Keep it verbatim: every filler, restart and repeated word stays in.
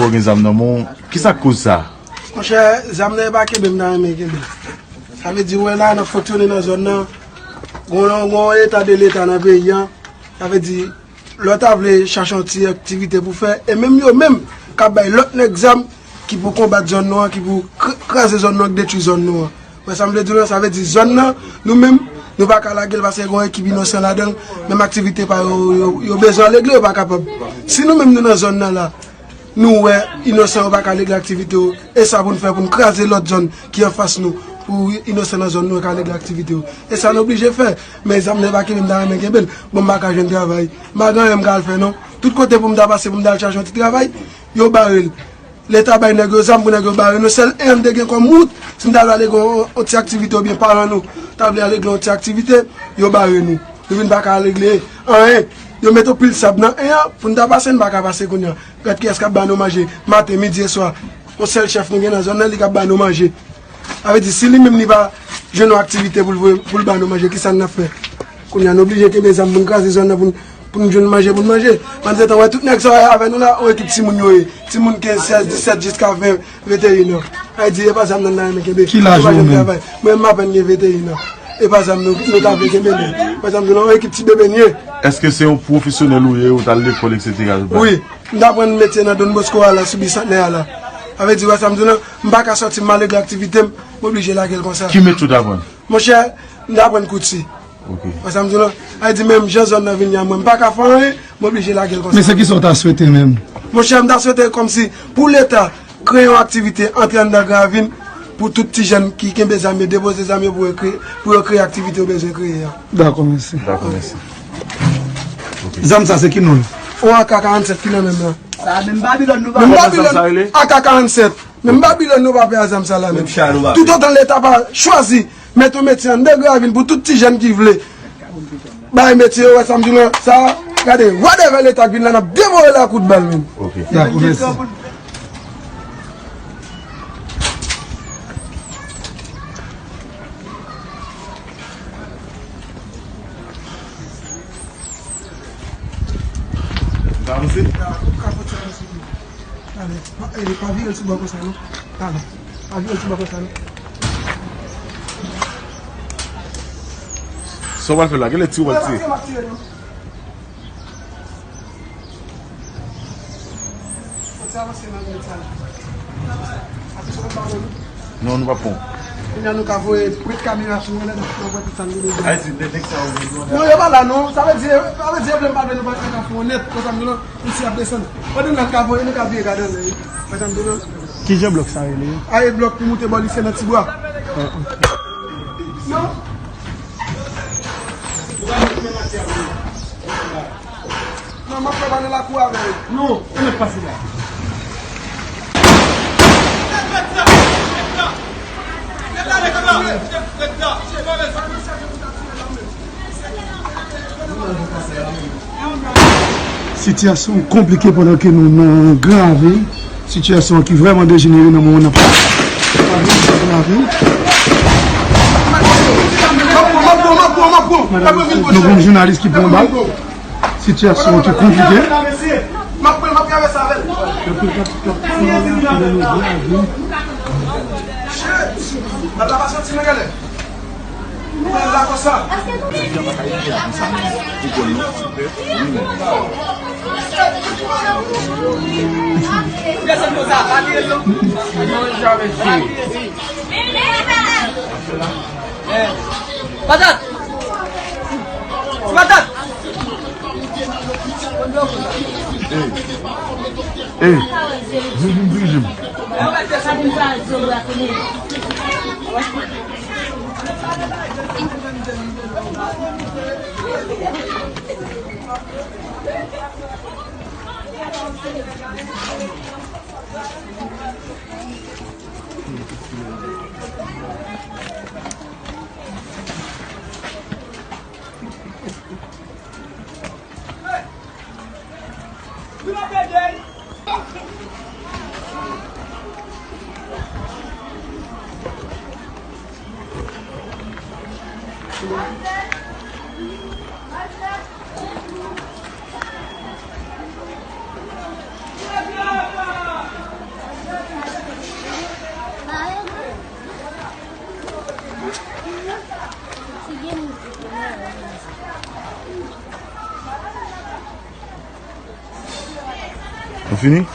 Ou gen zam nan men w, kisa k koz sa? Monchè, zam nan e pa kenbe m ta renmen kenbe. Sa vle di, ou wè la, n ap fonksyone nan zòn nan. Gon, gon eta de leta nan peyi a. Sa vle di, lè w ta vle chache yon ti aktivite pou fè, e menm yo menm k ap bay lòt nèg zam ki pou konbat zòn nou an, ki pou kr-, kraze zòn nou an, ki detwi zòn nou an. Wè sa m vle di w lan, sa vle di zòn nan, nou menm, nou pa ka lage l paske gen yon ekip inosan ladan l, menm aktivite pa yo, yo, yo bezwen regle, yo pa kapab. Si nou menm nou nan zòn nan la, nou wè inosan yo pa ka regle aktivite yo, e sa pou n fè pou n kraze lòt zòn ki anfas nou, pou inosan nan zòn nou yo ka regle aktivite yo. E sa n oblije fè, men zam nan e pa kenbe m ta renmen kenbe l, bon m pa ka jwenn travay, m pa gen anyen m ka al fè non. Tout kote pou m ta pase pou m ta al chache yon ti travay, yo bare l. Leta bay nèg yo zam pou nèg yo bare nou. Sèl en an m te gen kòm wout, si m ta dwe ale gen yon, yon ti aktivite oubyen paran nou ta vle ale gen yon ti aktivite, yo bare nou. Nou vin pa ka regle anyen. Yo mete yon pil sab nan en an pou n ta pase, n pa ka pase kounye a. Gad kiyès k ap ba nou manje maten, midi e swa. Yon sèl chèf nou gen nan zòn nan, li k ap ba nou manje. Sa vle di, si li menm li pa jwenn yon aktivite pou l voye, pou l ba nou manje, kisa n ap fè? Kounye a, n oblije kenbe zam pou n kraze zòn nan pou n, pou n jwenn manje pou n manje. Pandan se tan, wè tout nèg sa w wè avè nou la, yon ekip timoun yo ye. Timoun kenz, sèz, disèt, jiska ven, venteyen an. Sa vle di, e pa zam nan n ta renmen kenbe. Ki laj ou menm? Mwen menm apèn gen venteyen an. E pa zam nou, nou ta vle kenbe, men. Pa zam nou, yon ekip ti bebe n ye. Èske se yon pwofesyonèl ou ye, ou t al lekòl, etsetera, ou pa? Wi. M t aprann metye nan Don Bosco a la, sou Bisantnè a la. Sa vle di, wè sa m di w lan, m pa ka sòti, m al regle aktivite m, m oblije lage l konsa. Ki metye w t aprann? Monchè, m t aprann kouti. Ok. Wè sa m di w lan? Sa vle di, menm jan zòn nan vin ye a mwen, m pa ka fè anyen, m oblije lage l konsa. Men se kisa w ta swete menm? Monchè, m ta swete kòmsi, pou Leta, kreye yon aktivite antre anndan Gran Ravin pou tout ti jèn ki kenbe zam yo, depoze zam yo pou yo kreye, pou yo kreye aktivite yo bezwen kreye a. Dakò, mèsi. Dakò, mèsi. Ok. Zam sa se ki non l? On A K karannsèt ki nan men m lan. Sa menm Babilòn nou pa... Menm Babilòn, A K karannsèt. Menm Babilòn nou pa pè a zam sa la menm. Menm cha nou pa pè. Toutotan Leta pa chwazi mete yon metye anndan Gran Ravin pou tout ti jèn ki vle bay metye yo, wè sa m di w lan, sa, gade, whatever Leta k vin la, n ap devore l a kout bal menm. Ok. Dakò, mèsi. Ou ka avanse? Talè. Pa, eh, pa vire l sou bò konsa, non. Talè. Pa vire l sou bò konsa, non. Sa w pral fè la? Genlè ti ou pral tire. Non, nou p ap pran. Kounye a nou ka voye prèt kamera sou mwen, lè nou pran tout sa nou bezwen. Ay, si nèg sa yo bezwen. Non, yo pa la, non. Sa vle di, sa vle di, yo vle m pa vle, nou pa ka fè yon nèt. Konsa, nou, nou si ap desann. Pandan n ap ka voye, nou ka vire gade anlè, wi. Konsa, nou, nou. Ki jan blòk sa rele? A, e blòk pou moute bò lise nan Tibwa. Non. Non, m ap fè pale lakou avè l. Non, ou mèt pase la. Sitiyasyon konplike pandan ke nou nan Gran Ravin. Sitiyasyon ki vrèman dejenere nan moman n ap pale. Nou gen jounalis ki pran bal. Sitiyasyon ki konplike. Patat! Ti patat! Ey! Ey! Vin, vin dirije m. Fini?